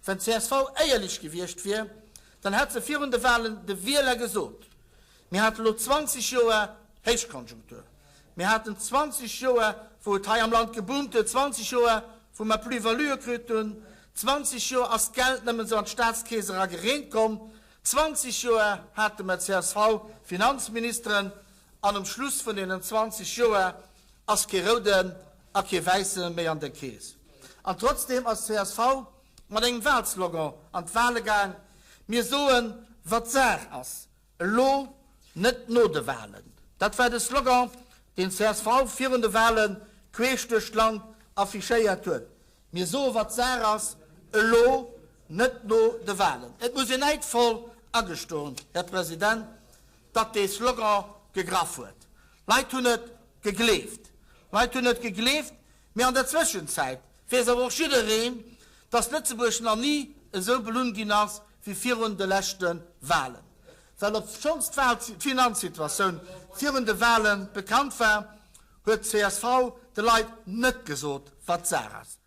Wenn csv éierlech gewiescht wier, dann hätt se virun de Wahlen de Wieler gesot, Mir hate lo 20 Joer Héichkonjunktur, mir haten 20 Joer, wou et hei am Land geboomt huet, 20 Joer, wou mer Plus-valuë kritt hunn, 20 Joer ass d'Geld nëmmen esou an d'Staatskeess era gereent komm, 20 Joer hate mer CSV-Finanzministeren an um Schluss vun deenen 20 Joer ass kee Rouden a kee Wäisse méi an der Keess. An trotzdeem ass csv mat engem Wahlslogan an d'Wahle gaang, Mir soen, wat Saach ass, elo, net no de Wahlen. Dat war de Slogan, deen csv virun de Wahle queesch duerch d'Land affichéiert huet. Mir soe wat Saach ass, elo, net no de Wahlen. Et muss een näidvoll agestoen, Här President, datt dee Slogan gegraff huet. Leit hunn et gegleeft. Leit hunn et gegleeft, mee an der Zwëschenzäit weess awer och jiddereen, datt Lëtzebuerg nach ni esou belunn ginn ass wéi virun de leschte Wahlen. Well obschonns d'Finanzsituatioun virun de Wahle bekannt war, huet csv de Leit net gesot, wat Saach ass.